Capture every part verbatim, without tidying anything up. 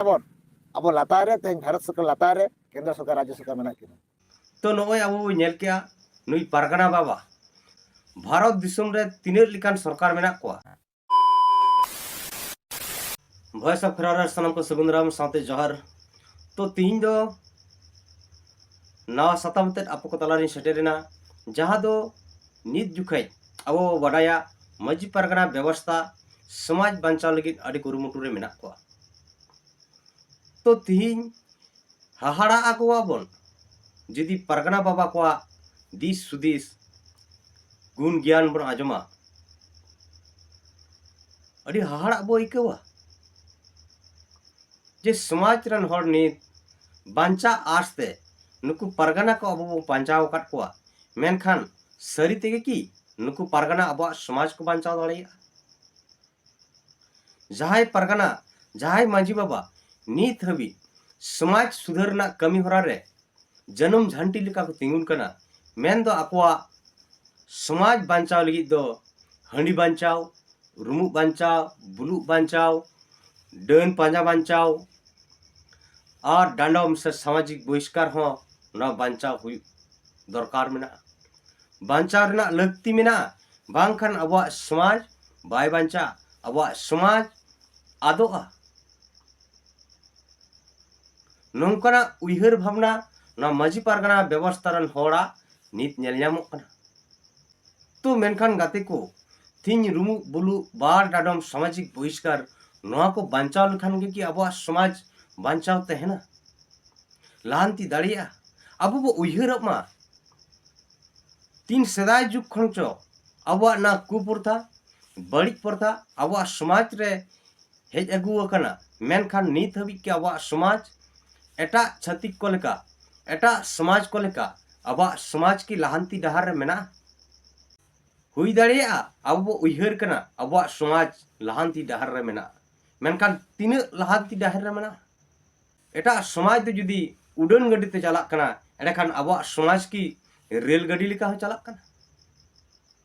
ᱟᱵᱚᱱ, ᱟᱵᱚ ᱞᱟᱛᱟᱨ ᱨᱮ ᱛᱮᱦᱮᱧ ᱵᱷᱟᱨᱚᱛ ᱥᱚᱨᱠᱟᱨ ᱞᱟᱛᱟᱨ ᱨᱮ ᱠᱮᱱᱫᱨᱚ ᱥᱚᱨᱠᱟᱨ, ᱨᱟᱡᱽᱡᱚ ᱥᱚᱨᱠᱟᱨ ᱢᱮᱱᱟᱜ ᱠᱤᱱᱟ᱾ ᱛᱚ, ᱱᱚᱜᱼᱚᱭ ᱟᱵᱚ ᱵᱚᱱ ᱧᱮᱞ ᱠᱮᱜᱼᱟ, ᱱᱩᱭ ᱯᱟᱨᱜᱟᱱᱟ ᱵᱟᱵᱟ ᱵᱷᱟᱨᱚᱛ ᱫᱤᱥᱚᱢ ᱨᱮ ᱛᱤᱱᱟᱹᱜ ᱞᱮᱠᱟᱱ ᱥᱚᱨᱠᱟᱨ ᱢᱮᱱᱟᱜ ᱠᱚᱣᱟ᱾ Voice of Kharar ᱨᱮ ᱥᱟᱱᱟᱢ ᱠᱚ ᱥᱟᱹᱜᱩᱱ ᱫᱟᱨᱟᱢ ᱥᱟᱶᱛᱮ ᱡᱚᱦᱟᱨ᱾ ᱛᱚ, ᱛᱤᱦᱤᱧ ᱫᱚ ᱱᱟᱣᱟ ᱥᱟᱛᱟᱢ ᱟᱛᱮᱫ ᱟᱯᱮ ᱠᱚ ᱛᱟᱞᱟᱨᱤᱧ ᱥᱮᱴᱮᱨᱮᱱᱟ, ᱡᱟᱦᱟᱸ ᱫᱚ ᱱᱤᱛ ᱡᱚᱠᱷᱮᱡ ᱟᱵᱚ ᱵᱚ ᱵᱟᱰᱟᱭᱟ, ᱢᱟᱹᱡᱷᱤ ᱯᱟᱨᱜᱟᱱᱟ ᱵᱮᱵᱚᱥᱛᱷᱟ ᱥᱚᱢᱟᱡᱽ ᱵᱟᱧᱪᱟᱣ ᱞᱟᱹᱜᱤᱫ ᱟᱹᱰᱤ ᱠᱩᱨᱩᱢᱩᱴᱩ ᱨᱮ ᱢᱮᱱᱟᱜ ᱠᱚᱣᱟ᱾ ᱛᱚ, ᱛᱤᱦᱤᱧ ᱦᱟᱦᱟᱲᱟᱜ ᱟᱠᱚᱣᱟ ᱵᱚᱱ, ᱡᱩᱫᱤ ᱯᱟᱨᱜᱟᱱᱟ ᱵᱟᱵᱟ ᱠᱚᱣᱟᱜ ᱫᱤᱥ ᱦᱩᱫᱤᱥ, ᱜᱩᱱ ᱜᱮᱭᱟᱱ ᱵᱚᱱ ᱟᱸᱡᱚᱢᱟ, ᱟᱹᱰᱤ ᱦᱟᱦᱟᱲᱟᱜ ᱵᱚ ᱟᱹᱭᱠᱟᱹᱣᱟ᱾ ᱡᱮ ᱥᱚᱢᱟᱡᱽ ᱨᱮᱱ ᱦᱚᱲ ᱱᱤᱛ ᱵᱟᱧᱪᱟᱜ ᱟᱥ ᱛᱮ ᱱᱩᱠᱩ ᱯᱟᱨᱜᱟᱱᱟ ᱠᱚ ᱟᱵᱚ ᱵᱚ ᱵᱟᱧᱪᱟᱣ ᱟᱠᱟᱫ ᱠᱚᱣᱟ, ᱢᱮᱱᱠᱷᱟᱱ ᱥᱟᱹᱨᱤ ᱛᱮᱜᱮ ᱠᱤ ᱱᱩᱠᱩ ᱯᱟᱨᱜᱟᱱᱟ ᱟᱵᱚᱣᱟᱜ ᱥᱚᱢᱟᱡᱽ ᱠᱚ ᱵᱟᱧᱪᱟᱣ ᱫᱟᱲᱮᱭᱟᱜᱼᱟ? ᱡᱟᱦᱟᱸᱭ ᱯᱟᱨᱜᱟᱱᱟ, ᱡᱟᱦᱟᱸᱭ ᱢᱟᱹᱡᱷᱤ ᱵᱟᱵᱟ ᱱᱤᱛ ᱦᱟᱹᱵᱤᱡ ᱥᱚᱢᱟᱡᱽ ᱥᱩᱫᱷᱟᱹᱨ ᱨᱮᱱᱟᱜ ᱠᱟᱹᱢᱤ ᱦᱚᱨᱟ ᱨᱮ ᱡᱟᱹᱱᱩᱢ ᱡᱷᱟᱹᱱᱴᱤ ᱞᱮᱠᱟ ᱠᱚ ᱛᱤᱸᱜᱩᱱ ᱠᱟᱱᱟ, ᱢᱮᱱᱫᱚ ᱟᱠᱚᱣᱟᱜ ᱥᱚᱢᱟᱡᱽ ᱵᱟᱧᱪᱟᱣ ᱞᱟᱹᱜᱤᱫ ᱫᱚ ᱦᱟᱺᱰᱤ ᱵᱟᱧᱪᱟᱣ, ᱨᱩᱢᱩᱜ ᱵᱟᱧᱪᱟᱣ, ᱵᱩᱞᱩᱜ ᱵᱟᱧᱪᱟᱣ, ᱰᱟᱹᱱ ᱯᱟᱸᱡᱟ ᱵᱟᱧᱪᱟᱣ ᱟᱨ ᱰᱟᱸᱰᱚᱢ ᱥᱮ ᱥᱟᱢᱟᱡᱤᱠ ᱵᱚᱦᱤᱥᱠᱟᱨ ᱦᱚᱸ ᱱᱚᱣᱟ ᱵᱟᱧᱪᱟᱣ ᱦᱩᱭᱩᱜ ᱫᱚᱨᱠᱟᱨ ᱢᱮᱱᱟᱜᱼᱟ, ᱵᱟᱧᱪᱟᱣ ᱨᱮᱱᱟᱜ ᱞᱟᱹᱠᱛᱤ ᱢᱮᱱᱟᱜᱼᱟ᱾ ᱵᱟᱝᱠᱷᱟᱱ ᱟᱵᱚᱣᱟᱜ ᱥᱚᱢᱟᱡᱽ ᱵᱟᱭ ᱵᱟᱧᱪᱟᱜᱼᱟ, ᱟᱵᱚᱣᱟᱜ ᱥᱚᱢᱟᱡᱽ ᱟᱫᱚᱜᱼᱟ᱾ ᱱᱚᱝᱠᱟᱱᱟᱜ ᱩᱭᱦᱟᱹᱨ ᱵᱷᱟᱵᱽᱱᱟ ᱱᱚᱣᱟ ᱢᱟᱹᱡᱷᱤ ᱯᱟᱨᱜᱟᱱᱟ ᱵᱮᱵᱚᱥᱛᱷᱟ ᱨᱮᱱ ᱦᱚᱲᱟᱜ ᱱᱤᱛ ᱧᱮᱞ ᱧᱟᱢᱚᱜ ᱠᱟᱱᱟ᱾ ᱛᱚ, ᱢᱮᱱᱠᱷᱟᱱ ᱜᱟᱛᱮ ᱠᱚ, ᱛᱤᱦᱤᱧ ᱨᱩᱢᱩᱜ ᱵᱩᱞᱩᱜ, ᱵᱟᱨ ᱰᱟᱰᱚᱢ, ᱥᱟᱢᱟᱡᱤᱠ ᱵᱚᱦᱤᱥᱠᱟᱨ, ᱱᱚᱣᱟ ᱠᱚ ᱵᱟᱧᱪᱟᱣ ᱞᱮᱠᱷᱟᱱ ᱜᱮ ᱠᱤ ᱟᱵᱚᱣᱟᱜ ᱥᱚᱢᱟᱡᱽ ᱵᱟᱧᱪᱟᱣ ᱛᱟᱦᱮᱱᱟ, ᱞᱟᱦᱟᱱᱛᱤ ᱫᱟᱲᱮᱭᱟᱜᱼᱟ? ᱟᱵᱚ ᱵᱚ ᱩᱭᱦᱟᱹᱨᱚᱜ ᱢᱟ, ᱛᱤᱱ ᱥᱮᱫᱟᱭ ᱡᱩᱜᱽ ᱠᱷᱚᱱ ᱪᱚ ᱟᱵᱚᱣᱟᱜ ᱱᱚᱣᱟ ᱠᱩᱯᱨᱚᱛᱷᱟ, ᱵᱟᱹᱲᱤᱡ ᱯᱨᱚᱛᱷᱟ ᱟᱵᱚᱣᱟᱜ ᱥᱚᱢᱟᱡᱽ ᱨᱮ ᱦᱮᱡ ᱟᱹᱜᱩ ᱟᱠᱟᱱᱟ, ᱢᱮᱱᱠᱷᱟᱱ ᱱᱤᱛ ᱦᱟᱹᱵᱤᱡ ᱠᱤ ᱟᱵᱚᱣᱟᱜ ᱥᱚᱢᱟᱡᱽ ᱮᱴᱟᱜ ᱪᱷᱟᱹᱛᱤᱠ ᱠᱚ ᱞᱮᱠᱟ, ᱮᱴᱟᱜ ᱥᱚᱢᱟᱡᱽ ᱠᱚ ᱞᱮᱠᱟ ᱟᱵᱚᱣᱟᱜ ᱥᱚᱢᱟᱡᱽ ᱠᱤ ᱞᱟᱦᱟᱱᱛᱤ ᱰᱟᱦᱟᱨ ᱨᱮ ᱢᱮᱱᱟᱜᱼᱟ? ᱦᱩᱭ ᱫᱟᱲᱮᱭᱟᱜᱼᱟ ᱟᱵᱚ ᱵᱚ ᱩᱭᱦᱟᱹᱨ ᱠᱟᱱᱟ ᱟᱵᱚᱣᱟᱜ ᱥᱚᱢᱟᱡᱽ ᱞᱟᱦᱟᱱᱛᱤ ᱰᱟᱦᱟᱨ ᱨᱮ ᱢᱮᱱᱟᱜᱼᱟ, ᱢᱮᱱᱠᱷᱟᱱ ᱛᱤᱱᱟᱹᱜ ᱞᱟᱦᱟᱱᱛᱤ ᱰᱟᱦᱟᱨ ᱨᱮ ᱢᱮᱱᱟᱜᱼᱟ? ᱮᱴᱟᱜ ᱥᱚᱢᱟᱡᱽ ᱫᱚ ᱡᱩᱫᱤ ᱩᱰᱟᱹᱱ ᱜᱟᱹᱰᱤ ᱛᱮ ᱪᱟᱞᱟᱜ ᱠᱟᱱᱟ, ᱮᱸᱰᱮᱠᱷᱟᱱ ᱟᱵᱚᱣᱟᱜ ᱥᱚᱢᱟᱡᱽ ᱠᱤ ᱨᱮᱞ ᱜᱟᱹᱰᱤ ᱞᱮᱠᱟ ᱦᱚᱸ ᱪᱟᱞᱟᱜ ᱠᱟᱱᱟ?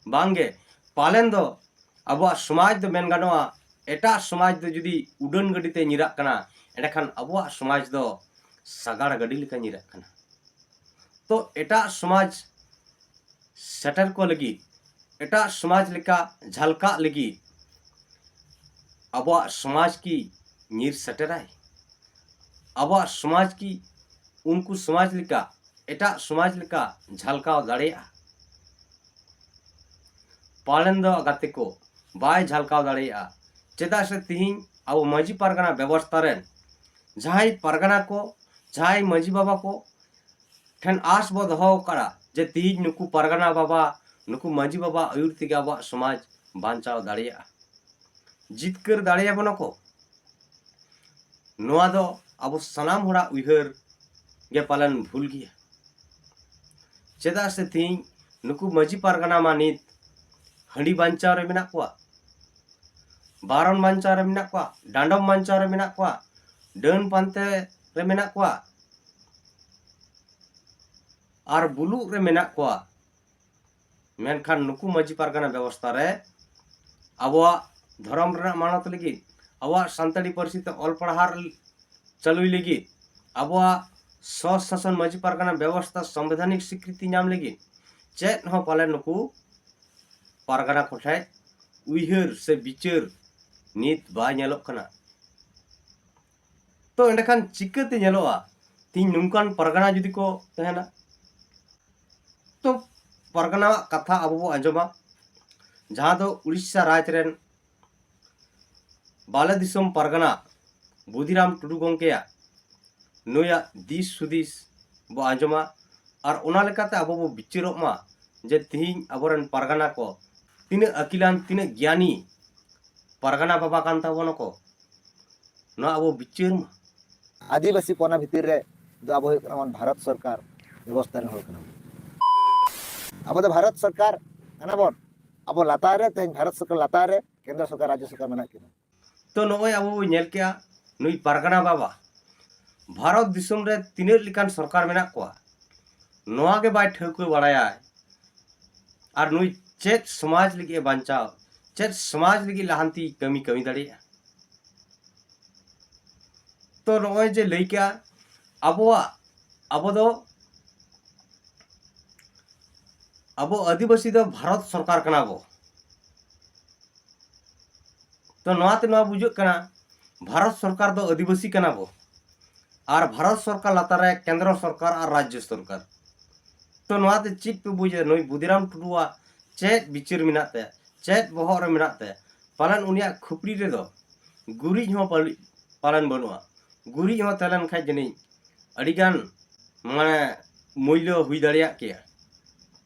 ᱵᱟᱝᱜᱮ, ᱯᱟᱞᱮᱱ ᱫᱚ ᱟᱵᱚᱣᱟᱜ ᱥᱚᱢᱟᱡᱽ ᱫᱚ ᱢᱮᱱ ᱜᱟᱱᱚᱜᱼᱟ, ᱮᱴᱟᱜ ᱥᱚᱢᱟᱡᱽ ᱫᱚ ᱡᱩᱫᱤ ᱩᱰᱟᱹᱱ ᱜᱟᱹᱰᱤ ᱛᱮ ᱧᱤᱨᱟᱜ ᱠᱟᱱᱟ, ᱮᱸᱰᱮᱠᱷᱟᱱ ᱟᱵᱚᱣᱟᱜ ᱥᱚᱢᱟᱡᱽ ᱫᱚ ᱥᱟᱜᱟᱲ ᱜᱟᱹᱰᱤ ᱞᱮᱠᱟ ᱧᱤᱨᱟᱜ ᱠᱟᱱᱟ᱾ ᱛᱚ ᱮᱴᱟᱜ ᱥᱚᱢᱟᱡᱽ ᱥᱮᱴᱮᱨ ᱠᱚ ᱞᱟᱹᱜᱤᱫ, ᱮᱴᱟᱜ ᱥᱚᱢᱟᱡᱽ ᱞᱮᱠᱟ ᱡᱷᱟᱞᱠᱟᱜ ᱞᱟᱹᱜᱤᱫ ᱟᱵᱚᱣᱟᱜ ᱥᱚᱢᱟᱡᱽ ᱠᱤ ᱧᱤᱨ ᱥᱮᱴᱮᱨᱟᱭ? ᱟᱵᱚᱣᱟᱜ ᱥᱚᱢᱟᱡᱽ ᱠᱤ ᱩᱱᱠᱩ ᱥᱚᱢᱟᱡᱽ ᱞᱮᱠᱟ, ᱮᱴᱟᱜ ᱥᱚᱢᱟᱡᱽ ᱞᱮᱠᱟ ᱡᱷᱟᱞᱠᱟᱣ ᱫᱟᱲᱮᱭᱟᱜᱼᱟ? ᱯᱟᱞᱮᱱ ᱫᱚ ᱜᱟᱛᱮ ᱠᱚ, ᱵᱟᱭ ᱡᱷᱟᱞᱠᱟᱣ ᱫᱟᱲᱮᱭᱟᱜᱼᱟ᱾ ᱪᱮᱫᱟᱜ ᱥᱮ ᱛᱤᱦᱤᱧ ᱟᱵᱚ ᱢᱟᱹᱡᱷᱤ ᱯᱟᱨᱜᱟᱱᱟ ᱵᱮᱵᱚᱥᱛᱷᱟ ᱨᱮᱱ ᱡᱟᱦᱟᱸᱭ ᱯᱟᱨᱜᱟᱱᱟ ᱠᱚ, ᱡᱟᱦᱟᱸᱭ ᱢᱟᱹᱡᱷᱤ ᱵᱟᱵᱟ ᱠᱚ ᱴᱷᱮᱱ ᱟᱸᱥ ᱵᱚ ᱫᱚᱦᱚ ᱟᱠᱟᱫᱼᱟ ᱡᱮ ᱛᱤᱦᱤᱧ ᱱᱩᱠᱩ ᱯᱟᱨᱜᱟᱱᱟ ᱵᱟᱵᱟ, ᱱᱩᱠᱩ ᱢᱟᱹᱡᱷᱤ ᱵᱟᱵᱟ ᱟᱹᱭᱩᱨ ᱛᱮᱜᱮ ᱟᱵᱚᱣᱟᱜ ᱥᱚᱢᱟᱡᱽ ᱵᱟᱧᱪᱟᱣ ᱫᱟᱲᱮᱭᱟᱜᱼᱟ, ᱡᱤᱛᱠᱟᱹᱨ ᱫᱟᱲᱮᱭᱟᱵᱚᱱᱟ ᱠᱚ᱾ ᱱᱚᱣᱟ ᱫᱚ ᱟᱵᱚ ᱥᱟᱱᱟᱢ ᱦᱚᱲᱟᱜ ᱩᱭᱦᱟᱹᱨ ᱜᱮ ᱯᱟᱞᱮᱱ ᱵᱷᱩᱞ ᱜᱮᱭᱟ᱾ ᱪᱮᱫᱟᱜ ᱥᱮ ᱛᱤᱦᱤᱧ ᱱᱩᱠᱩ ᱢᱟᱹᱡᱷᱤ ᱯᱟᱨᱜᱟᱱᱟ ᱢᱟ ᱱᱤᱛ ᱦᱟᱺᱰᱤ ᱵᱟᱧᱪᱟᱣ ᱨᱮ ᱢᱮᱱᱟᱜ ᱠᱚᱣᱟ, ᱵᱟᱨᱚᱱ ᱵᱟᱧᱪᱟᱣ ᱨᱮ ᱢᱮᱱᱟᱜ ᱠᱚᱣᱟ, ᱰᱟᱸᱰᱚᱢ ᱵᱟᱧᱪᱟᱣ ᱨᱮ ᱢᱮᱱᱟᱜ ᱠᱚᱣᱟ, ᱰᱟᱹᱱ ᱯᱟᱱᱛᱮ ᱨᱮ ᱢᱮᱱᱟᱜ ᱠᱚᱣᱟ, ᱟᱨ ᱵᱩᱞᱩᱜ ᱨᱮ ᱢᱮᱱᱟᱜ ᱠᱚᱣᱟ᱾ ᱢᱮᱱᱠᱷᱟᱱ ᱱᱩᱠᱩ ᱢᱟᱹᱡᱷᱤ ᱯᱟᱨᱜᱟᱱᱟ ᱵᱮᱵᱚᱥᱛᱷᱟ ᱨᱮ ᱟᱵᱚᱣᱟᱜ ᱫᱷᱚᱨᱚᱢ ᱨᱮᱱᱟᱜ ᱢᱟᱱᱚᱛ ᱞᱟᱹᱜᱤᱫ, ᱟᱵᱚᱣᱟᱜ ᱥᱟᱱᱛᱟᱲᱤ ᱯᱟᱹᱨᱥᱤ ᱛᱮ ᱚᱞ ᱯᱟᱲᱦᱟᱣ ᱪᱟᱹᱞᱩᱭ ᱞᱟᱹᱜᱤᱫ, ᱟᱵᱚᱣᱟᱜ ᱥᱚ ᱥᱟᱥᱚᱱ ᱢᱟᱹᱡᱷᱤ ᱯᱟᱨᱜᱟᱱᱟ ᱵᱮᱵᱚᱥᱛᱷᱟ ᱥᱚᱝᱵᱤᱫᱷᱟᱱᱤᱠ ᱥᱤᱠᱨᱤᱛᱤ ᱧᱟᱢ ᱞᱟᱹᱜᱤᱫ ᱪᱮᱫ ᱦᱚᱸ ᱯᱟᱞᱮ ᱱᱩᱠᱩ ᱯᱟᱨᱜᱟᱱᱟ ᱠᱚᱴᱷᱮᱱ ᱩᱭᱦᱟᱹᱨ ᱥᱮ ᱵᱤᱪᱟᱹᱨ ᱱᱤᱛ ᱵᱟᱭ ᱧᱮᱞᱚᱜ ᱠᱟᱱᱟ᱾ ᱛᱚ ᱮᱸᱰᱮᱠᱷᱟᱱ ᱪᱤᱠᱟᱹᱛᱮ ᱧᱮᱞᱚᱜᱼᱟ ᱛᱮᱦᱮᱧ ᱱᱚᱝᱠᱟᱱ ᱯᱟᱨᱜᱟᱱᱟ ᱡᱩᱫᱤ ᱠᱚ ᱛᱟᱦᱮᱱᱟ? ᱛᱚ ᱯᱟᱨᱜᱟᱱᱟᱣᱟᱜ ᱠᱟᱛᱷᱟ ᱟᱵᱚ ᱵᱚ ᱟᱸᱡᱚᱢᱟ, ᱡᱟᱦᱟᱸ ᱫᱚ ᱩᱲᱤᱥᱥᱟ ᱨᱟᱡᱽ ᱨᱮᱱ ᱵᱟᱞᱮ ᱫᱤᱥᱚᱢ ᱯᱟᱨᱜᱟᱱᱟ ᱵᱩᱫᱷᱤᱨᱟᱢ ᱴᱩᱰᱩ ᱜᱚᱢᱠᱮᱭᱟᱜ ᱱᱩᱭᱟᱜ ᱫᱤᱥ ᱦᱩᱫᱤᱥ ᱵᱚ ᱟᱸᱡᱚᱢᱟ᱾ ᱟᱨ ᱚᱱᱟ ᱞᱮᱠᱟᱛᱮ ᱟᱵᱚ ᱵᱚ ᱵᱤᱪᱟᱹᱨᱚᱜ ᱢᱟ ᱡᱮ ᱛᱤᱦᱤᱧ ᱟᱵᱚᱨᱮᱱ ᱯᱟᱨᱜᱟᱱᱟ ᱠᱚ ᱛᱤᱱᱟᱹᱜ ᱟᱹᱠᱤᱞᱟᱱ, ᱛᱤᱱᱟᱹᱜ ᱜᱮᱭᱟᱱᱤ ᱯᱟᱨᱜᱟᱱᱟ ᱵᱟᱵᱟ ᱠᱟᱱ ᱛᱟᱵᱚᱱᱟᱠᱚ, ᱱᱚᱣᱟ ᱟᱵᱚ ᱵᱤᱪᱟᱹᱨ ᱢᱟ᱾ ᱟᱹᱫᱤᱵᱟᱹᱥᱤ ᱯᱚᱱᱟ ᱵᱷᱤᱛᱤᱨ ᱨᱮ ᱫᱚ ᱟᱵᱚ ᱦᱩᱭᱩᱜ ᱠᱟᱱᱟ ᱵᱚᱱ ᱵᱷᱟᱨᱚᱛ ᱥᱚᱨᱠᱟᱨ ᱵᱮᱵᱚᱥᱛᱷᱟ ᱨᱮᱱ ᱦᱚᱲ ᱠᱟᱱᱟ ᱵᱚᱱ᱾ ᱟᱵᱚ ᱫᱚ ᱵᱷᱟᱨᱚᱛ ᱥᱚᱨᱠᱟᱨ ᱠᱟᱱᱟ ᱵᱚᱱ᱾ ᱟᱵᱚ ᱞᱟᱛᱟᱨ ᱨᱮ ᱛᱮᱦᱮᱧ ᱵᱷᱟᱨᱚᱛ ᱥᱚᱨᱠᱟᱨ ᱞᱟᱛᱟᱨ ᱨᱮ ᱠᱮᱱᱫᱨᱚ ᱥᱚᱨᱠᱟᱨ, ᱨᱟᱡᱽᱡᱚ ᱥᱚᱨᱠᱟᱨ ᱢᱮᱱᱟᱜ ᱠᱤᱱᱟ᱾ ᱛᱚ ᱱᱚᱜᱼᱚᱭ ᱟᱵᱚ ᱵᱚ ᱧᱮᱞ ᱠᱮᱜᱼᱟ, ᱱᱩᱭ ᱯᱟᱨᱜᱟᱱᱟ ᱵᱟᱵᱟ ᱵᱷᱟᱨᱚᱛ ᱫᱤᱥᱚᱢ ᱨᱮ ᱛᱤᱱᱟᱹᱜ ᱞᱮᱠᱟᱱ ᱥᱚᱨᱠᱟᱨ ᱢᱮᱱᱟᱜ ᱠᱚᱣᱟ, ᱱᱚᱣᱟ ᱜᱮ ᱵᱟᱭ ᱴᱷᱟᱹᱣᱠᱟᱹ ᱵᱟᱲᱟᱭᱟᱭ᱾ ᱟᱨ ᱱᱩᱭ ᱪᱮᱫ ᱥᱚᱢᱟᱡᱽ ᱞᱟᱹᱜᱤᱫ ᱮ ᱵᱟᱧᱪᱟᱣ, ᱪᱮᱫ ᱥᱚᱢᱟᱡᱽ ᱞᱟᱹᱜᱤᱫ ᱞᱟᱦᱟᱱᱛᱤ ᱠᱟᱹᱢᱤ ᱠᱟᱹᱢᱤ ᱫᱟᱲᱮᱭᱟᱜᱼᱟ? ᱛᱚ ᱱᱚᱜᱼᱚᱭ ᱡᱮ ᱞᱟᱹᱭ ᱠᱮᱜᱼᱟ, ᱟᱵᱚᱣᱟᱜ, ᱟᱵᱚ ᱫᱚ, ᱟᱵᱚ ᱟᱹᱫᱤᱵᱟᱹᱥᱤ ᱫᱚ ᱵᱷᱟᱨᱚᱛ ᱥᱚᱨᱠᱟᱨ ᱠᱟᱱᱟ ᱵᱚ᱾ ᱛᱚ ᱱᱚᱣᱟ ᱛᱮ ᱱᱚᱣᱟ ᱵᱩᱡᱷᱟᱹᱜ ᱠᱟᱱᱟ, ᱵᱷᱟᱨᱚᱛ ᱥᱚᱨᱠᱟᱨ ᱫᱚ ᱟᱹᱫᱤᱵᱟᱹᱥᱤ ᱠᱟᱱᱟ ᱵᱚ, ᱟᱨ ᱵᱷᱟᱨᱚᱛ ᱥᱚᱨᱠᱟᱨ ᱞᱟᱛᱟᱨ ᱨᱮ ᱠᱮᱱᱫᱨᱚ ᱥᱚᱨᱠᱟᱨ ᱟᱨ ᱨᱟᱡᱽᱡᱚ ᱥᱚᱨᱠᱟᱨ᱾ ᱛᱚ ᱱᱚᱣᱟ ᱛᱮ ᱪᱮᱫ ᱯᱮ ᱵᱩᱡᱟ, ᱱᱩᱭ ᱵᱩᱫᱤᱨᱟᱢ ᱴᱩᱰᱩᱣᱟᱜ ᱪᱮᱫ ᱵᱤᱪᱟᱹᱨ ᱢᱮᱱᱟᱜ ᱛᱟᱭᱟ, ᱪᱮᱫ ᱵᱚᱦᱚᱜ ᱨᱮ ᱢᱮᱱᱟᱜ ᱛᱟᱭᱟ? ᱯᱟᱞᱮᱱ ᱩᱱᱤᱭᱟᱜ ᱠᱷᱩᱯᱲᱤ ᱨᱮᱫᱚ ᱜᱩᱨᱤᱡ ᱦᱚᱸ ᱯᱟᱞᱤ-, ᱯᱟᱞᱮᱱ ᱵᱟᱹᱱᱩᱜᱼᱟ᱾ ᱜᱩᱨᱤᱡ ᱦᱚᱸ ᱛᱟᱦᱮᱸ ᱞᱮᱱ ᱠᱷᱟᱡ ᱡᱟᱹᱱᱤᱡ ᱟᱹᱰᱤᱜᱟᱱ, ᱢᱟᱱᱮ, ᱢᱩᱞᱞᱚ ᱦᱩᱭ ᱫᱟᱲᱮᱭᱟᱜ ᱠᱮᱭᱟ᱾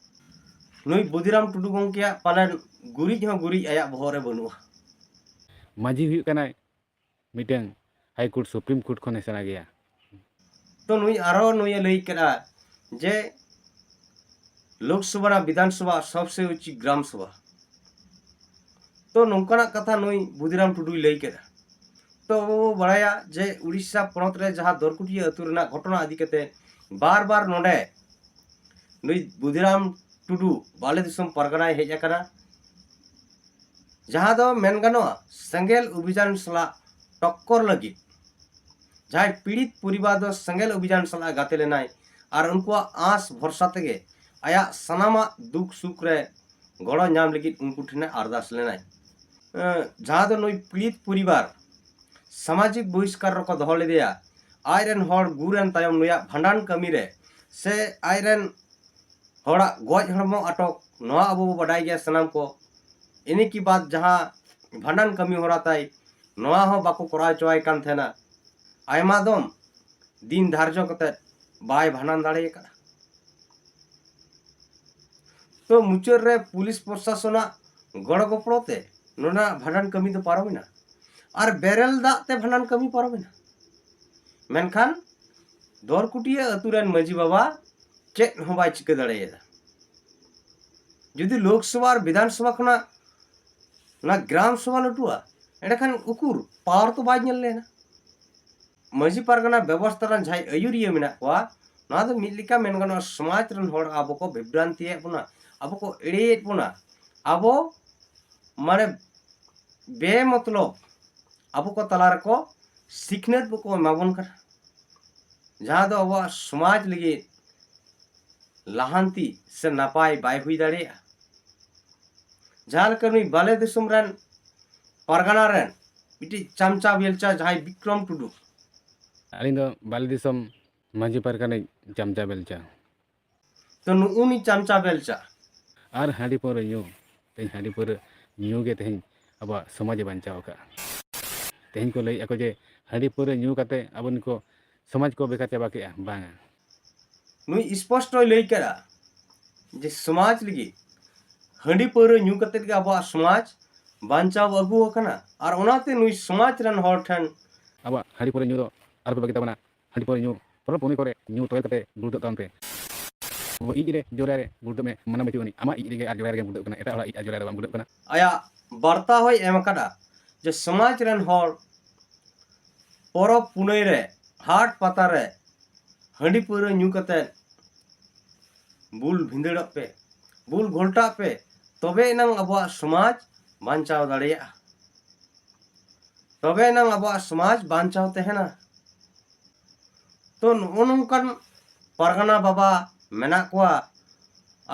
ᱱᱩᱭ ᱵᱩᱫᱤᱨᱟᱢ ᱴᱩᱰᱩ ᱜᱚᱢᱠᱮᱭᱟᱜ ᱯᱟᱞᱮᱱ ᱜᱩᱨᱤᱡ ᱦᱚᱸ ᱜᱩᱨᱤᱡ ᱟᱭᱟᱜ ᱵᱚᱦᱚᱜ ᱨᱮ ᱵᱟᱹᱱᱩᱜᱼᱟ᱾ ᱢᱟᱹᱡᱷᱤ ᱦᱩᱭᱩᱜ ᱠᱟᱱᱟᱭ ᱢᱤᱫᱴᱟᱝ ᱦᱟᱭ ᱠᱳᱨᱴ, ᱥᱩᱯᱨᱤᱢ ᱠᱳᱨᱴ ᱠᱷᱚᱱᱮ ᱥᱮᱬᱟ ᱜᱮᱭᱟ᱾ ᱛᱚ ᱱᱩᱭ ᱟᱨᱚ ᱱᱩᱭᱮ ᱞᱟᱹᱭ ᱠᱮᱫᱟ ᱡᱮ ᱞᱳᱠᱥᱚᱵᱷᱟ ᱨᱮᱱᱟᱜ ᱵᱤᱫᱷᱟᱱᱥᱚᱵᱷᱟ ᱥᱚᱵᱥᱮ ᱩᱪᱤ ᱜᱨᱟᱢ ᱥᱚᱵᱷᱟ᱾ ᱛᱚ ᱱᱚᱝᱠᱟᱱᱟᱜ ᱠᱟᱛᱷᱟ ᱱᱩᱭ ᱵᱩᱫᱤᱨᱟᱢ ᱴᱩᱰᱩᱭ ᱞᱟᱹᱭ ᱠᱮᱫᱟ᱾ ᱛᱚ ᱟᱵᱚ ᱵᱚ ᱵᱟᱲᱟᱭᱟ ᱡᱮ ᱩᱲᱤᱥᱥᱟ ᱯᱚᱱᱚᱛ ᱨᱮ ᱡᱟᱦᱟᱸ ᱫᱚᱨᱠᱩᱴᱤᱭᱟᱹ ᱟᱹᱛᱩ ᱨᱮᱱᱟᱜ ᱜᱷᱚᱴᱚᱱᱟ ᱤᱫᱤ ᱠᱟᱛᱮ ᱵᱟᱨ ᱵᱟᱨ ᱱᱚᱰᱮ ᱱᱩᱭ ᱵᱩᱫᱤᱨᱟᱢ ᱴᱩᱰᱩ ᱵᱟᱞᱮ ᱫᱤᱥᱚᱢ ᱯᱟᱨᱜᱟᱱᱟᱭ ᱦᱮᱡ ᱟᱠᱟᱱᱟ, ᱡᱟᱦᱟᱸ ᱫᱚ ᱢᱮᱱ ᱜᱟᱱᱚᱜᱼᱟ ᱥᱮᱸᱜᱮᱞ ᱚᱵᱷᱤᱡᱟᱱ ᱥᱟᱞᱟᱜ ᱴᱚᱠᱠᱚᱨ ᱞᱟᱹᱜᱤᱫ ᱡᱟᱦᱟᱸᱭ ᱯᱤᱲᱤᱛ ᱯᱚᱨᱤᱵᱟᱨ ᱫᱚ ᱥᱮᱸᱜᱮᱞ ᱚᱵᱷᱤᱡᱟᱱ ᱥᱟᱞᱟᱜ ᱜᱟᱛᱮ ᱞᱮᱱᱟᱭ ᱟᱨ ᱩᱱᱠᱩᱣᱟᱜ ᱟᱸᱥ ᱵᱷᱚᱨᱥᱟ ᱛᱮᱜᱮ ᱟᱭᱟᱜ ᱥᱟᱱᱟᱢᱟᱜ ᱫᱩᱠ ᱥᱩᱠ ᱨᱮ ᱜᱚᱲᱚ ᱧᱟᱢ ᱞᱟᱹᱜᱤᱫ ᱩᱱᱠᱩ ᱴᱷᱮᱱᱮ ᱟᱨᱫᱟᱥ ᱞᱮᱱᱟᱭ᱾ ᱮᱸ, ᱡᱟᱦᱟᱸ ᱫᱚ ᱱᱩᱭ ᱯᱤᱲᱤᱛ ᱯᱚᱨᱤᱵᱟᱨ ᱥᱟᱢᱟᱡᱤᱠ ᱵᱚᱦᱤᱥᱠᱟᱨ ᱨᱮᱠᱚ ᱫᱚᱦᱚ ᱞᱮᱫᱮᱭᱟ᱾ ᱟᱡ ᱨᱮᱱ ᱦᱚᱲ ᱜᱩᱨ ᱮᱱ ᱛᱟᱭᱚᱢ ᱱᱩᱭᱟᱜ ᱵᱷᱟᱸᱰᱟᱱ ᱠᱟᱹᱢᱤ ᱨᱮ ᱥᱮ ᱟᱡ ᱨᱮᱱ ᱦᱚᱲᱟᱜ ᱜᱚᱡ ᱦᱚᱲᱢᱚ ᱟᱴᱚᱠ, ᱱᱚᱣᱟ ᱟᱵᱚ ᱵᱚ ᱵᱟᱰᱟᱭ ᱜᱮᱭᱟ ᱥᱟᱱᱟᱢ ᱠᱚ᱾ ᱤᱱᱟᱹ ᱠᱤ ᱵᱟᱫ ᱡᱟᱦᱟᱸ ᱵᱷᱟᱸᱰᱟᱱ ᱠᱟᱹᱢᱤ ᱦᱚᱨᱟ ᱛᱟᱭ, ᱱᱚᱣᱟ ᱦᱚᱸ ᱵᱟᱠᱚ ᱠᱚᱨᱟᱣ ᱦᱚᱪᱚᱣᱟᱭ ᱠᱟᱱ ᱛᱟᱦᱮᱱᱟ᱾ ᱟᱭᱢᱟ ᱫᱚᱢ ᱫᱤᱱ ᱫᱷᱟᱨᱡᱚ ᱠᱟᱛᱮ ᱵᱟᱭ ᱵᱷᱟᱸᱰᱟᱱ ᱫᱟᱲᱮ ᱟᱠᱟᱫᱟ᱾ ᱛᱚ ᱢᱩᱪᱟᱹᱫ ᱨᱮ ᱯᱩᱞᱤᱥ ᱯᱨᱚᱥᱟᱥᱚᱱᱟᱜ ᱜᱚᱲᱚ ᱜᱚᱯᱚᱲᱚ ᱛᱮ ᱱᱚᱰᱮᱱᱟᱜ ᱵᱷᱟᱸᱰᱟᱱ ᱠᱟᱹᱢᱤ ᱫᱚ ᱯᱟᱨᱚᱢᱮᱱᱟ, ᱟᱨ ᱵᱮᱨᱮᱞ ᱫᱟᱜ ᱛᱮ ᱵᱷᱟᱸᱰᱟᱱ ᱠᱟᱹᱢᱤ ᱯᱟᱨᱚᱢᱮᱱᱟ᱾ ᱢᱮᱱᱠᱷᱟᱱ ᱫᱚᱨᱠᱩᱴᱤᱭᱟᱹ ᱟᱹᱛᱩ ᱨᱮᱱ ᱢᱟᱹᱡᱷᱤ ᱵᱟᱵᱟ ᱪᱮᱫ ᱦᱚᱸ ᱵᱟᱭ ᱪᱤᱠᱟᱹ ᱫᱟᱲᱮᱭᱟᱫᱟ᱾ ᱡᱩᱫᱤ ᱞᱳᱠᱥᱚᱵᱷᱟ ᱟᱨ ᱵᱤᱫᱷᱟᱱ ᱥᱚᱵᱷᱟ ᱠᱷᱚᱱᱟᱜ ᱚᱱᱟ ᱜᱨᱟᱢ ᱥᱚᱵᱷᱟ ᱞᱟᱹᱴᱩᱜᱼᱟ, ᱮᱸᱰᱮᱠᱷᱟᱱ ᱩᱠᱩᱨ ᱯᱟᱣᱟᱨ ᱛᱚ ᱵᱟᱭ ᱧᱮᱞ ᱞᱮᱱᱟ᱾ ᱢᱟᱹᱡᱷᱤ ᱯᱟᱨᱜᱟᱱᱟ ᱵᱮᱵᱚᱥᱛᱷᱟ ᱨᱮᱱ ᱡᱟᱦᱟᱸᱭ ᱟᱹᱭᱩᱨᱤᱭᱟᱹ ᱢᱮᱱᱟᱜ ᱠᱚᱣᱟ, ᱱᱚᱣᱟ ᱫᱚ ᱢᱤᱫ ᱞᱮᱠᱟ ᱢᱮᱱ ᱜᱟᱱᱚᱜᱼᱟ, ᱥᱚᱢᱟᱡᱽ ᱨᱮᱱ ᱦᱚᱲ ᱟᱵᱚ ᱠᱚ ᱵᱤᱵᱷᱨᱟᱱᱛᱤᱭᱮᱫ ᱵᱚᱱᱟ, ᱟᱵᱚ ᱠᱚ ᱮᱲᱮᱭᱮᱫ ᱵᱚᱱᱟ, ᱟᱵᱚ ᱢᱟᱱᱮ ᱵᱮᱢᱚᱛᱞᱚᱵ ᱟᱵᱚ ᱠᱚ ᱛᱟᱞᱟ ᱨᱮᱠᱚ ᱥᱤᱠᱷᱱᱟᱹᱛ ᱵᱟᱠᱚ ᱮᱢᱟ ᱵᱚᱱ ᱠᱟᱱᱟ, ᱡᱟᱦᱟᱸ ᱫᱚ ᱟᱵᱚᱣᱟᱜ ᱥᱚᱢᱟᱡᱽ ᱞᱟᱹᱜᱤᱫ ᱞᱟᱦᱟᱱᱛᱤ ᱥᱮ ᱱᱟᱯᱟᱭ ᱵᱟᱭ ᱦᱩᱭ ᱫᱟᱲᱮᱭᱟᱜᱼᱟ᱾ ᱡᱟᱦᱟᱸ ᱞᱮᱠᱟ ᱱᱩᱭ ᱵᱟᱞᱮ ᱫᱤᱥᱚᱢ ᱨᱮᱱ ᱯᱟᱨᱜᱟᱱᱟ ᱨᱮᱱ ᱢᱤᱫᱴᱤᱡ ᱪᱟᱢᱪᱟ ᱵᱮᱞᱪᱟ ᱡᱟᱦᱟᱸᱭ ᱵᱤᱠᱨᱚᱢ ᱴᱩᱰᱩ, ᱟᱹᱞᱤᱧ ᱫᱚ ᱵᱟᱞᱮ ᱫᱤᱥᱚᱢ ᱢᱟᱹᱡᱷᱤ ᱯᱟᱨᱜᱟᱱᱤᱡ ᱪᱟᱢᱪᱟ ᱵᱮᱞᱪᱟ᱾ ᱛᱚ ᱱᱩᱜᱼᱩ ᱱᱩᱭ ᱪᱟᱢᱪᱟ ᱵᱮᱞᱪᱟ ᱟᱨ ᱦᱟᱺᱰᱤ ᱯᱟᱹᱣᱨᱟᱹ ᱧᱩ, ᱛᱮᱦᱮᱧ ᱦᱟᱺᱰᱤ ᱯᱟᱹᱣᱨᱟᱹ ᱧᱩ ᱜᱮ ᱛᱮᱦᱮᱧ ᱟᱵᱚᱣᱟᱜ ᱥᱚᱢᱟᱡᱽ ᱮ ᱵᱟᱧᱪᱟᱣ ᱟᱠᱟᱫᱼᱟ᱾ ᱛᱮᱦᱮᱧ ᱠᱚ ᱞᱟᱹᱭᱮᱫᱼᱟ ᱠᱚ ᱡᱮ ᱦᱟᱺᱰᱤ ᱯᱟᱹᱣᱨᱟᱹ ᱧᱩ ᱠᱟᱛᱮ ᱟᱵᱚ ᱱᱩᱠᱩ ᱥᱚᱢᱟᱡᱽ ᱠᱚ ᱵᱮᱠᱟᱨ ᱪᱟᱵᱟ ᱠᱮᱫᱼᱟ᱾ ᱵᱟᱝᱟ, ᱱᱩᱭ ᱥᱯᱚᱥᱴᱚᱭ ᱞᱟᱹᱭ ᱠᱮᱫᱼᱟ ᱡᱮ ᱥᱚᱢᱟᱡᱽ ᱞᱟᱹᱜᱤᱫ ᱦᱟᱺᱰᱤ ᱯᱟᱹᱣᱨᱟᱹ ᱧᱩ ᱠᱟᱛᱮ ᱜᱮ ᱟᱵᱚᱣᱟᱜ ᱥᱚᱢᱟᱡᱽ ᱵᱟᱧᱪᱟᱣ ᱟᱹᱜᱩ ᱟᱠᱟᱱᱟ᱾ ᱟᱨ ᱚᱱᱟᱛᱮ ᱱᱩᱭ ᱥᱚᱢᱟᱡᱽ ᱨᱮᱱ ᱦᱚᱲ ᱴᱷᱮᱱ ᱟᱵᱚᱣᱟᱜ ᱦᱟᱺᱰᱤ ᱯᱟᱹᱣᱨᱟᱹ ᱧᱩ ᱫᱚ ᱟᱞᱚᱯᱮ ᱵᱟᱹᱜᱤ ᱛᱟᱵᱚᱱᱟ᱾ ᱦᱟᱺᱰᱤ ᱯᱟᱹᱣᱨᱟᱹ ᱧᱩ ᱯᱚᱨᱚᱵᱽ ᱯᱩᱱᱟᱹᱭ ᱠᱚᱨᱮ ᱧᱩ ᱛᱚᱭᱚᱞ ᱠᱟᱛᱮ ᱵᱩᱞ ᱫᱚᱜ ᱛᱟᱵᱚᱱ ᱯᱮ᱾ ᱟᱵᱚ ᱤᱡ ᱨᱮ ᱡᱚᱨᱟ ᱨᱮ ᱵᱩᱞ ᱫᱚᱜ ᱢᱮ, ᱢᱟᱱᱟ ᱵᱟᱹᱪᱩᱜ ᱟᱹᱱᱤᱡ᱾ ᱟᱢᱟᱜ ᱤᱡ ᱨᱮᱜᱮ ᱟᱨ ᱡᱚᱨᱟ ᱨᱮ ᱵᱟᱢ ᱵᱩᱞ ᱫᱚᱜ ᱠᱟᱱᱟ, ᱮᱴᱟᱜ ᱦᱚᱲᱟᱜ ᱤᱡ ᱟᱨ ᱡᱚᱨᱟ ᱨᱮ ᱵᱟᱢ ᱵᱩᱞ ᱫᱚᱜ ᱠᱟᱱᱟ᱾ ᱟᱭᱟᱜ ᱵᱟᱨᱛᱟ ᱦᱚᱸᱭ ᱮᱢ ᱟᱠᱟᱫᱟ ᱡᱮ ᱥᱚᱢᱟᱡᱽ ᱨᱮᱱ ᱦᱚᱲ ᱯᱚᱨᱚᱵᱽ ᱯᱩᱱᱟᱹᱭ ᱨᱮ, ᱦᱟᱴ ᱯᱟᱛᱟ ᱨᱮ ᱦᱟᱺᱰᱤ ᱯᱟᱹᱣᱨᱟᱹ ᱧᱩ ᱠᱟᱛᱮ ᱵᱩᱞ ᱵᱷᱤᱸᱫᱟᱹᱲᱚᱜ ᱯᱮ, ᱵᱩᱞ ᱜᱷᱚᱞᱴᱟᱜ ᱯᱮ, ᱛᱚᱵᱮ ᱮᱱᱟᱝ ᱟᱵᱚᱣᱟᱜ ᱥᱚᱢᱟᱡᱽ ᱵᱟᱧᱪᱟᱣ ᱫᱟᱲᱮᱭᱟᱜᱼᱟ, ᱛᱚᱵᱮ ᱮᱱᱟᱝ ᱟᱵᱚᱣᱟᱜ ᱥᱚᱢᱟᱡᱽ ᱵᱟᱧᱪᱟᱣ ᱛᱟᱦᱮᱱᱟ᱾ ᱛᱚ ᱱᱚᱜᱼᱚ ᱱᱚᱝᱠᱟᱱ ᱯᱟᱨᱜᱟᱱᱟ ᱵᱟᱵᱟ ᱢᱮᱱᱟᱜ ᱠᱚᱣᱟ,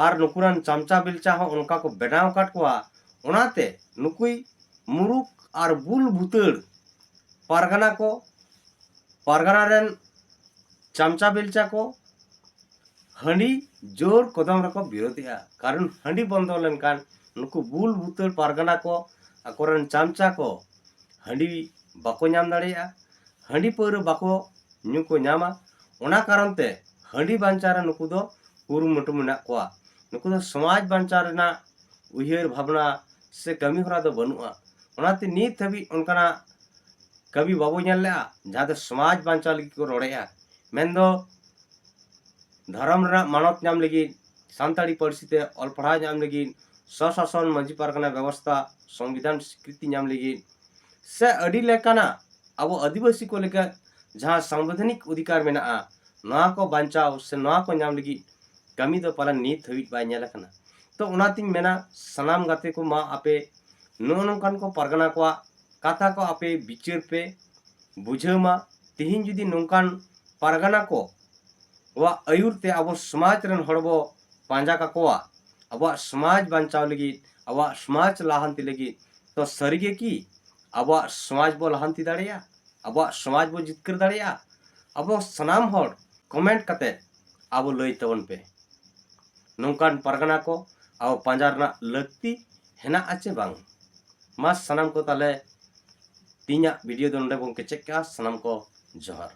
ᱟᱨ ᱱᱩᱠᱩ ᱨᱮᱱ ᱪᱟᱢᱪᱟ ᱵᱮᱞᱪᱟ ᱦᱚᱸ ᱚᱱᱠᱟ ᱠᱚ ᱵᱮᱱᱟᱣ ᱟᱠᱟᱫ ᱠᱚᱣᱟ᱾ ᱚᱱᱟᱛᱮ ᱱᱩᱠᱩᱭ ᱢᱩᱨᱩᱠ ᱟᱨ ᱵᱩᱞ ᱵᱷᱩᱛᱟᱹᱲ ᱯᱟᱨᱜᱟᱱᱟ ᱠᱚ, ᱯᱟᱨᱜᱟᱱᱟ ᱨᱮᱱ ᱪᱟᱢᱪᱟ ᱵᱮᱞᱪᱟ ᱠᱚ ᱦᱟᱺᱰᱤ ᱡᱳᱨ ᱠᱚᱫᱚᱢ ᱨᱮᱠᱚ ᱵᱤᱨᱳᱫᱮᱜᱼᱟ᱾ ᱠᱟᱨᱚᱱ ᱦᱟᱺᱰᱤ ᱵᱚᱱᱫᱚ ᱞᱮᱱᱠᱷᱟᱱ ᱱᱩᱠᱩ ᱵᱩᱞ ᱵᱩᱛᱟᱹᱲ ᱯᱟᱨᱜᱟᱱᱟ ᱠᱚ, ᱟᱠᱚᱨᱮᱱ ᱪᱟᱢᱪᱟ ᱠᱚ ᱦᱟᱺᱰᱤ ᱵᱟᱠᱚ ᱧᱟᱢ ᱫᱟᱲᱮᱭᱟᱜᱼᱟ, ᱦᱟᱺᱰᱤ ᱯᱟᱹᱣᱨᱟᱹ ᱵᱟᱠᱚ ᱧᱩ ᱠᱚ ᱧᱟᱢᱟ᱾ ᱚᱱᱟ ᱠᱟᱨᱚᱱ ᱛᱮ ᱦᱟᱺᱰᱤ ᱵᱟᱧᱪᱟᱣ ᱨᱮ ᱱᱩᱠᱩ ᱫᱚ ᱠᱩᱨᱩᱢᱩᱴᱩ ᱢᱮᱱᱟᱜ ᱠᱚᱣᱟ᱾ ᱱᱩᱠᱩ ᱫᱚ ᱥᱚᱢᱟᱡᱽ ᱵᱟᱧᱪᱟᱣ ᱨᱮᱱᱟᱜ ᱩᱭᱦᱟᱹᱨ ᱵᱷᱟᱵᱽᱱᱟ ᱥᱮ ᱠᱟᱹᱢᱤ ᱦᱚᱨᱟ ᱫᱚ ᱵᱟᱹᱱᱩᱜᱼᱟ᱾ ᱚᱱᱟᱛᱮ ᱱᱤᱛ ᱦᱟᱹᱵᱤᱡ ᱚᱱᱠᱟᱱᱟᱜ ᱠᱟᱹᱢᱤ ᱵᱟᱵᱚ ᱧᱮᱞ ᱞᱮᱜᱼᱟ, ᱡᱟᱦᱟᱸ ᱫᱚ ᱥᱚᱢᱟᱡᱽ ᱵᱟᱧᱪᱟᱣ ᱞᱟᱹᱜᱤᱫ ᱠᱚ ᱨᱚᱲᱮᱜᱼᱟ᱾ ᱢᱮᱱᱫᱚ ᱫᱷᱚᱨᱚᱢ ᱨᱮᱱᱟᱜ ᱢᱟᱱᱚᱛ ᱧᱟᱢ ᱞᱟᱹᱜᱤᱫ, ᱥᱟᱱᱛᱟᱲᱤ ᱯᱟᱹᱨᱥᱤ ᱛᱮ ᱚᱞ ᱯᱟᱲᱦᱟᱣ ᱧᱟᱢ ᱞᱟᱹᱜᱤᱫ, ᱥᱚᱥᱟᱥᱚᱱ ᱢᱟᱹᱡᱷᱤ ᱯᱟᱨᱜᱟᱱᱟ ᱵᱮᱵᱚᱥᱛᱷᱟ, ᱥᱚᱝᱵᱤᱫᱷᱟᱱ ᱥᱤᱠᱨᱤᱛᱤ ᱧᱟᱢ ᱞᱟᱹᱜᱤᱫ, ᱥᱮ ᱟᱹᱰᱤ ᱞᱮᱠᱟᱱᱟᱜ ᱟᱵᱚ ᱟᱹᱫᱤᱵᱟᱹᱥᱤ ᱠᱚ ᱞᱟᱹᱜᱤᱫ ᱡᱟᱦᱟᱸ ᱥᱟᱝᱵᱤᱫᱷᱟᱱᱤᱠ ᱚᱫᱷᱤᱠᱟᱨ ᱢᱮᱱᱟᱜᱼᱟ, ᱱᱚᱣᱟ ᱠᱚ ᱵᱟᱧᱪᱟᱣ ᱥᱮ ᱱᱚᱣᱟ ᱠᱚ ᱧᱟᱢ ᱞᱟᱹᱜᱤᱫ ᱠᱟᱹᱢᱤ ᱫᱚ ᱯᱟᱞᱮᱱ ᱱᱤᱛ ᱦᱟᱹᱵᱤᱡ ᱵᱟᱭ ᱧᱮᱞ ᱟᱠᱟᱱᱟ᱾ ᱛᱚ ᱚᱱᱟᱛᱤᱧ ᱢᱮᱱᱟ, ᱥᱟᱱᱟᱢ ᱜᱟᱛᱮ ᱠᱚ, ᱢᱟ ᱟᱯᱮ ᱱᱚᱜᱼᱚ ᱱᱚᱝᱠᱟᱱ ᱠᱚ ᱯᱟᱨᱜᱟᱱᱟ ᱠᱚᱣᱟᱜ ᱠᱟᱛᱷᱟ ᱠᱚ ᱟᱯᱮ ᱵᱤᱪᱟᱹᱨ ᱯᱮ, ᱵᱩᱡᱷᱟᱹᱣ ᱢᱟ, ᱛᱤᱦᱤᱧ ᱡᱩᱫᱤ ᱱᱚᱝᱠᱟᱱ ᱯᱟᱨᱜᱟᱱᱟ ᱠᱚ ᱣᱟᱜ ᱟᱹᱭᱩᱨ ᱛᱮ ᱟᱵᱚ ᱥᱚᱢᱟᱡᱽ ᱨᱮᱱ ᱦᱚᱲ ᱵᱚ ᱯᱟᱸᱡᱟ ᱠᱟᱠᱚᱣᱟ, ᱟᱵᱚᱣᱟᱜ ᱥᱚᱢᱟᱡᱽ ᱵᱟᱧᱪᱟᱣ ᱞᱟᱹᱜᱤᱫ, ᱟᱵᱚᱣᱟᱜ ᱥᱚᱢᱟᱡᱽ ᱞᱟᱦᱟᱱᱛᱤ ᱞᱟᱹᱜᱤᱫ, ᱛᱚ ᱥᱟᱹᱨᱤᱜᱮ ᱠᱤ ᱟᱵᱚᱣᱟᱜ ᱥᱚᱢᱟᱡᱽ ᱵᱚ ᱞᱟᱦᱟᱱᱛᱤ ᱫᱟᱲᱮᱭᱟᱜᱼᱟ? ᱟᱵᱚᱣᱟᱜ ᱥᱚᱢᱟᱡᱽ ᱵᱚ ᱡᱤᱛᱠᱟᱹᱨ ᱫᱟᱲᱮᱭᱟᱜᱼᱟ? ᱟᱵᱚ ᱥᱟᱱᱟᱢ ᱦᱚᱲ comment ᱠᱟᱛᱮ ᱟᱵᱚ ᱞᱟᱹᱭ ᱛᱟᱵᱚᱱ ᱯᱮ, ᱱᱚᱝᱠᱟᱱ ᱯᱟᱨᱜᱟᱱᱟ ᱠᱚ ᱟᱵᱚ ᱯᱟᱸᱡᱟ ᱨᱮᱱᱟᱜ ᱞᱟᱹᱠᱛᱤ ᱦᱮᱱᱟᱜᱼᱟ ᱪᱮ ᱵᱟᱝ? ᱢᱟ ᱥᱟᱱᱟᱢ ᱠᱚ ᱛᱟᱦᱞᱮ ᱛᱮᱦᱮᱧᱟᱜ video ᱫᱚ ᱱᱚᱰᱮ ᱵᱚᱱ ᱠᱮᱪᱮᱫ ᱠᱟᱜᱼᱟ᱾ ᱥᱟᱱᱟᱢ ᱠᱚ ᱡᱚᱦᱟᱨ᱾